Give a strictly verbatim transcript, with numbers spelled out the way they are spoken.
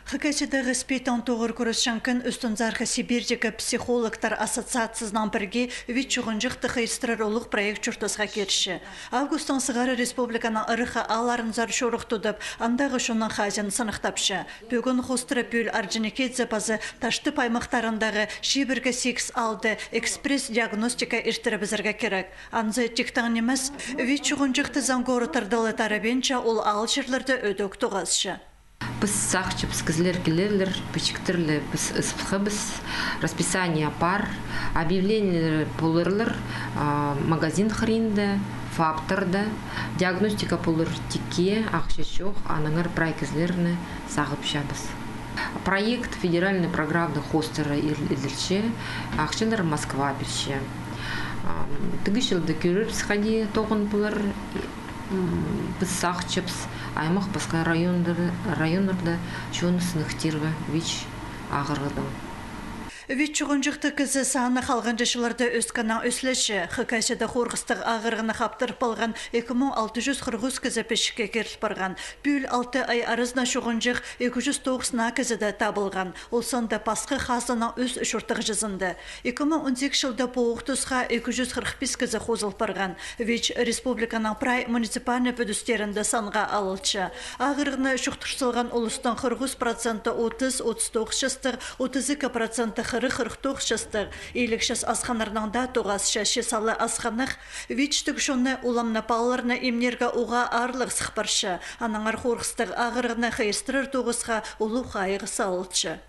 Хакасиядағы СПИДтең тоғыр кӱресчең кін Ӱстӱнзархы Сибирьдегі психологтар ассоциациязынаң пірге ВИЧ чуғынҷыхты хайыстырар улуғ проект чуртасха килче. Августтаң сығара республиканың ыраххы аалларынзар чорых тудып, андағы чонның хазиин сыныхтапча. Пӱӱн хоостыра пӱӱл Орджоникидзе паза Таштып аймахтарындағы чибіргі сигіс аалда экспресс-диагностика иртірібізерге кирек. Анзы тиктең нимес, ВИЧ чуғынҷыхты заң городтарда ла тарабинча, ол аал-чирлерде ӧдӧк тоғасча. Піс сағынчабыс, кізілер килерлер, пічіктер ле, піс ызыбысхабыс, расписание пар, объявлениелер поларлар, а, магазин хыринда, ФАПтарда, диагностика полар тикке, ахча чох, аннаңар прай кізілерні сағыпчабыс. Проект федеральный программаны хоостыра ил-, иділче, ахчалар Москва пирче. Ам, тігі чылда кӧрербіс, хайди тоғын полар. М, піс сағынчабыс, аймах пасха райондар-, районнарда чонны сыныхтирға ВИЧ ағырығдаң. ВИЧ чуғынҷыхты кізі саны халғанҷы чылларда ӧскеннең ӧслече. Хакасияда хорғыстығ ағырығны хаптырып алған ікі муң алты чӱс хырых ӱс кізі пічікке киріл парған. Пӱӱл алты ай аразына чуғынҷых ікі чӱс тоғыс наа кізіде табылған. Ол санда пасха хазнаның ӱс чуртағҷызында. Ікі муң он сигіс чылда пу ох тусха ікі чӱс хырых пис кізі хозыл парған. ВИЧ республиканың прай муниципальный пӱдістерінде санға алылча. Ағырығны чуғдыр салған улустың хырых ӱс проценті отыс, отыс тоғыс частығ, отыс ікі проценті хырых, хырых тоғыс частығ. Илиг час асханнарнаң даа тоғасча. Чізе ла асханах ВИЧ-тіг чонны, уламны, палаларны имнирге уғаа аарлығ сых парча. Аннаңар хорғыстығ ағырығны хайыстырар тоғысха улуғ хайығ салылча.